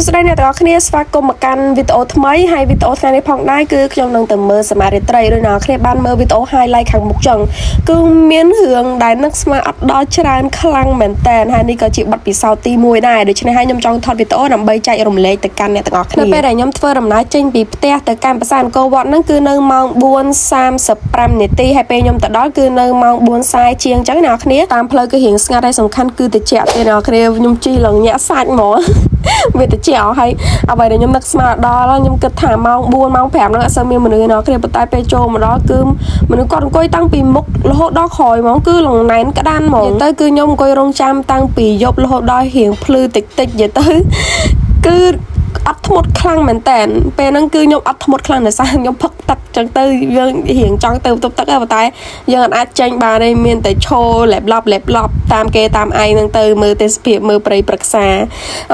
សួស្តីអ្នកទាំងអស់គ្នាស្វាគមន៍មកកាន់វីដេអូថ្មីហើយវីដេអូថ្ងៃនេះផងដែរគឺខ្ញុំនឹងទៅមើលសមារាត្រីដោយអ្នកនរគ្នាបានមើលវីដេអូ highlight ខាងមុខចឹងគឺមានរឿងដែលនឹកស្មានអត់ដល់ច្រើនខ្លាំងមែនតើហើយនេះក៏ជាបទពិសោធន៍ទី1ដែរដូច្នេះហើយខ្ញុំចង់ថតវីដេអូដើម្បីចែករំលែកទៅកាន់អ្នកទាំងអស់គ្នានៅពេលដែលខ្ញុំធ្វើដំណើរចេញពីផ្ទះទៅកាន់ប្រាសាទអង្គរវត្តហ្នឹងគឺនៅម៉ោង4:35នាទីហើយពេលខ្ញុំទៅដល់គឺនៅម៉ោង4:40ជាងចឹងអ្នកនរគ្នាតាមផ្លូវគឺរៀងស្ងាត់ហើយសំខាន់គឺត្រជាក់ទេអ្នកនរគ្នាខ្ញុំជិះឡើងញាក់សាច់ហ្មង វាតិចហើយអ្វីដែលខ្ញុំនឹកស្មានដល់ខ្ញុំគិតថាម៉ោង4ម៉ោង5ហ្នឹងអត់សូវមានមនុស្សឯណោះគ្នាប៉ុន្តែពេលចូលមកដល់គឺមនុស្សគាត់អង្គុយតាំងពីមុខរហូតដល់ក្រោយហ្មងគឺលងណែនក្តានហ្មងនិយាយទៅគឺខ្ញុំអង្គុយរងចាំតាំងពីយប់រហូតដល់រៀងភ្លឺតិចតិចនិយាយទៅគឺអត់ធ្មត់ខ្លាំងមែនតើពេលហ្នឹងគឺខ្ញុំអត់ធ្មត់ខ្លាំងដោយសារខ្ញុំផឹកទឹកចឹងទៅយើងរៀងចង់ទៅបន្ទប់ទឹកហ្នឹងប៉ុន្តែយើងអត់អាចចេញបានទេមានតែឈរលេបឡប់លេបឡប់តាមគេតាមឯងហ្នឹងទៅមើលទេសភាពមើលព្រៃព្រឹក្សា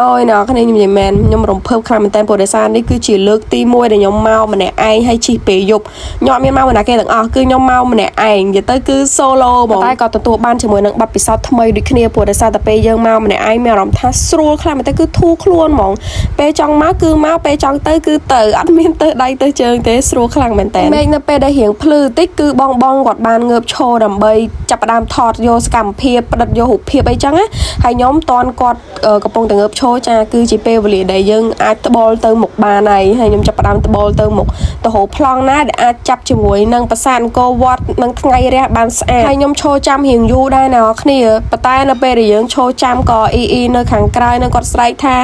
អូយអ្នកគ្នាខ្ញុំនិយាយមែនខ្ញុំរំភើបខ្លាំងមែនតើព្រោះដោយសារនេះគឺជាលើកទី1ដែលខ្ញុំមកម្នាក់ឯងហើយជិះពេលយប់ខ្ញុំអត់មានមកម្នាក់គេទាំងអស់គឺខ្ញុំមកម្នាក់ឯងនិយាយទៅគឺ solo ហ្មងតែក៏ទទួលបានជាមួយនឹងបទពិសោធន៍ថ្មីដូចគ្នាព្រោះដោយសារតែពេលយើងមកម្នាក់ឯងមានអារម្មណ៍ថាស្រួលខ្លាំងមែនតើគឺធូរខ្លួនហ្មងពេលចង់មកគឺមកពេលចង់ទៅគឺទៅអត់មានទៅដៃទៅជើងទេស្រួលខ្លាំងមែនតើមេឃនៅពេលដែលរៀងភ្លឺតិចគឺបងបងគាត់បានងើបឈរដើម្បីចាប់ផ្ដើមថតយកសកម្មភាពផ្ដិតយករូបភាពអីចឹងណាហើយខ្ញុំតន់គាត់កំពុងតែងើបឈរចាគឺជាពេលវេលាដែលយើងអាចត្បុលទៅមុខបានហើយហើយខ្ញុំចាប់ផ្ដើមត្បុលទៅមុខទៅរកប្លង់ណាដែលអាចចាប់ជាមួយនឹងប្រាសាទអង្គរវត្តនិងថ្ងៃរះបានស្អាតហើយខ្ញុំឈរចាំរៀងយូរដែរអ្នកនរគ្នាប៉ុន្តែនៅពេលដែលយើងឈរចាំក៏អ៊ីអ៊ីនៅខាងក្រៅនឹងគាត់ស្រែកថា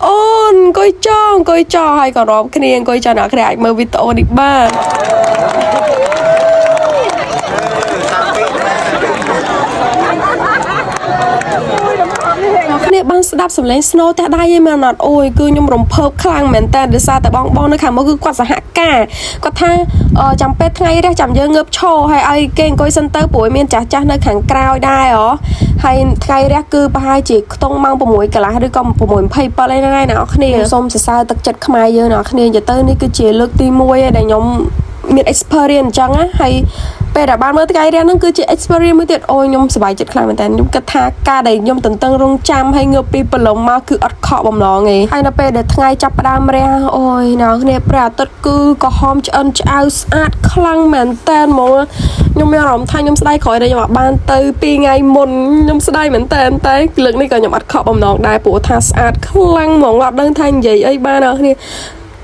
អូនអង្គុយចអង្គុយចហើយក៏រាប់គ្នាអង្គុយចអ្នកនរគ្នាអាចមើលវីដេអូនេះបាន អ្នកគ្នាបានស្ដាប់សំឡេងស្នូទះដៃឯងមែនអត់អូយគឺខ្ញុំរំភើបខ្លាំងមែនតើដោយសារតែបងបងនៅខាងមុខគឺគាត់សហការគាត់ថាចាំពេលថ្ងៃរះចាំយើងងើបឈរហើយឲ្យគេអង្គុយសិនទៅព្រោះមានចាស់ចាស់នៅខាងក្រោយដែរហ៎ហើយថ្ងៃរះគឺប្រហែលជាខ្ទង់ម៉ោង6កន្លះឬក៏6:27អីហ្នឹងឯងអ្នកគ្នាសូមសរសើរទឹកចិត្តខ្មែរយើងអ្នកគ្នានិយាយទៅនេះគឺជាលើកទី1ឯងដែលខ្ញុំមាន experience អញ្ចឹងណាហើយពេលដែលបានមើលថ្ងៃរះហ្នឹងគឺជា experience មួយទៀតអូយខ្ញុំសប្បាយចិត្តខ្លាំងមែនតើខ្ញុំគិតថាការដែលខ្ញុំតន្ទឹងរង់ចាំហើយងើបពីព្រលឹមមកគឺអត់ខកបំណងទេហើយនៅពេលដែលថ្ងៃចាប់ផ្ដើមរះអូយអ្នកគ្នាព្រះអាទិត្យគឺក្រហមឆ្អិនឆ្អៅស្អាតខ្លាំងមែនតើហ្មងខ្ញុំមានអារម្មណ៍ថាខ្ញុំស្ដាយក្រោយដែលខ្ញុំអត់បានទៅ2ថ្ងៃមុនខ្ញុំស្ដាយមែនតើតែលើកនេះក៏ខ្ញុំអត់ខកបំណងដែរព្រោះថាស្អាតខ្លាំងហ្មងអត់ដឹងថានិយាយអីបានអ្នកគ្នា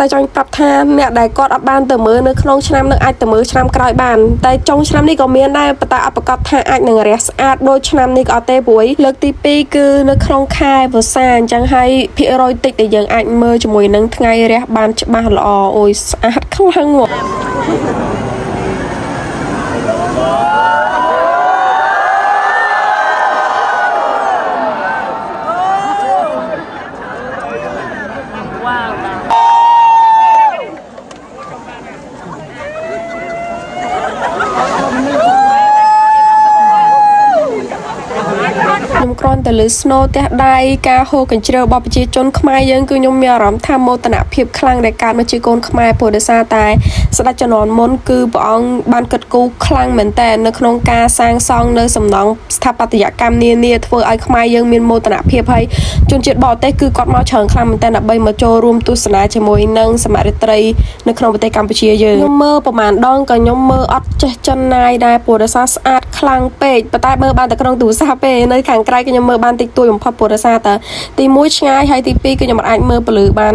តែចង់ប្រាប់ថាអ្នកដែលគាត់អត់បានទៅមើលនៅក្នុងឆ្នាំនឹងអាចទៅមើលឆ្នាំក្រោយបានតែចុងឆ្នាំនេះក៏មានដែរប៉ុន្តែអត់ប្រកាសថាអាចនឹងរះស្អាតដូចឆ្នាំនេះក៏អត់ទេព្រោះលើកទី2គឺនៅក្នុងខែវស្សាអញ្ចឹងហើយភាគរយតិចដែលយើងអាចមើលជាមួយនឹងថ្ងៃរះបានច្បាស់ល្អអូយស្អាតខ្លាំងហ្មង ខ្ញុំគ្រាន់តែលើស្នូទះដៃការហូរកញ្ជ្រៅរបស់ប្រជាជនខ្មែរយើងគឺខ្ញុំមានអារម្មណ៍ថាមោទនភាពខ្លាំងដែលកើតមកជាកូនខ្មែរព្រោះដោយសារតែស្ដេចជំនាន់មុនគឺព្រះអង្គបានគិតគូរខ្លាំងមែនតើនៅក្នុងការសាងសង់នៅសំណង់ស្ថាបត្យកម្មនានាធ្វើឲ្យខ្មែរយើងមានមោទនភាពហើយជនជាតិបរទេសគឺគាត់មកច្រើនខ្លាំងមែនតើដើម្បីមកចូលរួមទស្សនាជាមួយនឹងសមរិត្រីនៅក្នុងប្រទេសកម្ពុជាយើងខ្ញុំមើលប្រហែលដងក៏ខ្ញុំមើលអត់ចេះចិនណាយដែរព្រោះដោយសារស្អាតខ្លាំងពេកប៉ុន្តែមើលបានតែក្នុងទូរស័ព្ទទេនៅខាងក្រៅគឺខ្ញុំមើលបានតិចតួចបំផុតព្រោះដោយសារតែទី1ឆ្ងាយហើយទី2គឺខ្ញុំអត់អាចមើលពលឺបាន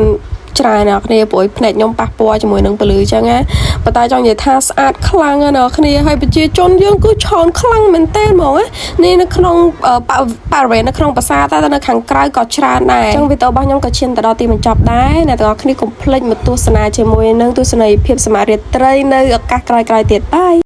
ច្រើនអ្នកគ្នាព្រោះភ្នែកខ្ញុំប៉ះពាល់ជាមួយនឹងពលឺអញ្ចឹងណាប៉ុន្តែចង់និយាយថាស្អាតខ្លាំងណាស់អ្នកគ្នាហើយប្រជាជនយើងគឺច្រើនខ្លាំងមែនតើហ្មងណានេះនៅក្នុងបរិវេណនៅក្នុងប្រាសាទតែនៅខាងក្រៅក៏ច្រើនដែរអញ្ចឹងវីដេអូរបស់ខ្ញុំក៏ឈានទៅដល់ទីបញ្ចប់ដែរអ្នកទាំងអស់គ្នាកុំភ្លេចមកទស្សនាជាមួយនឹងទស្សនីយភាពសមារាត្រីនៅឱកាសក្រោយៗទៀតបាយ។